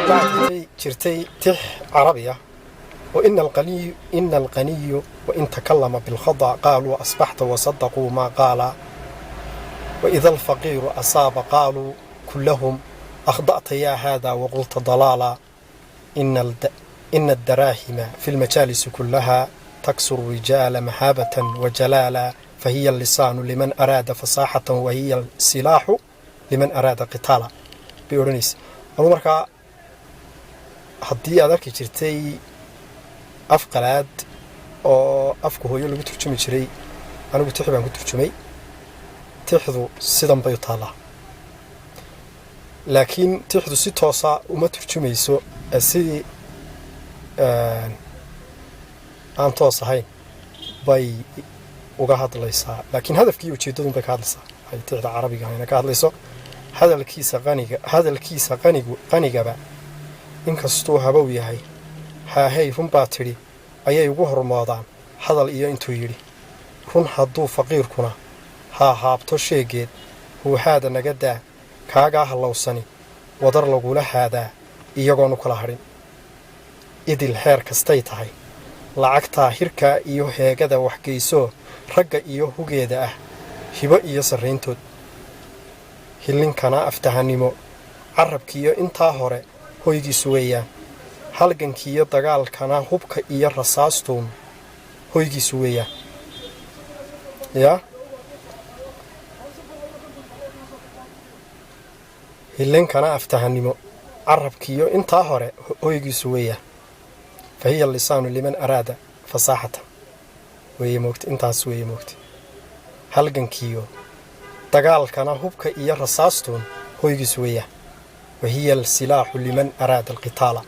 Waxaa jirtay tix carabi ah oo "Ina alqaniyu wain takallama bilkhada qaaluu asbaxta wasadaquu maa qaala, waida alfaqiiru asaaba qaaluu kullahum akhda'ta yaa haada waqulta dalaala. Ina addaraahima fi lmajaalisi kullaha taksuru rijaala mahaabatan wajalaala, fahiya allisaanu liman araada fasaaxatan wahiya alsilaaxu liman araada qitaala," bay odhanaysa. Anuu markaa haddii aad arki jirtay af qalaad oo afka hooyo lagu turjumi jiray, anigu tix baan ku turjumay. Tixdu sidan bay u taallaa, laakiin tixdu si toosa uma turjumayso, sidii aan toos ahayn bay uga hadlaysaa, laakiin hadafkii ujeeddadun bay ka hadlaysaa. Ay tixda carabiga ahayna ka hadlayso hadalkiisa qaniga, hadalkiisa qanigu qanigaba inkastuu habow yahay, haahey run baa tidhi ayay ugu hormoodaan hadal iyo intuu yidhi. Run hadduu faqiirkuna haa haabto sheegeed, huuhaada naga daa kaagaa hallowsani, wadar lagula haadaa iyagoonu kala hadhin. Idil heer kastay tahay lacagtaa hirkaa iyo heegada waxgeysoo ragga iyo hugeeda ah hibo iyo sarrayntood. Hilinkana aftahannimo carabkiiyo intaa hore hoygiisu weeyaan. Halgankiiyo dagaalkana hubka iyo rasaastuun hoygiisu weeyaan. Yaa hilinkana aftahannimo carabkiiyo intaa hore hoygiisu weeyaan. Fa hiya lisaanu liman araada fasaaxatan weeye moogta, intaas weeye moogta. Halgankiiyo dagaalkana hubka iyo rasaastuun hoygiisu weeyaan. Wa hiya alsilaaxu liman araada alqitaala.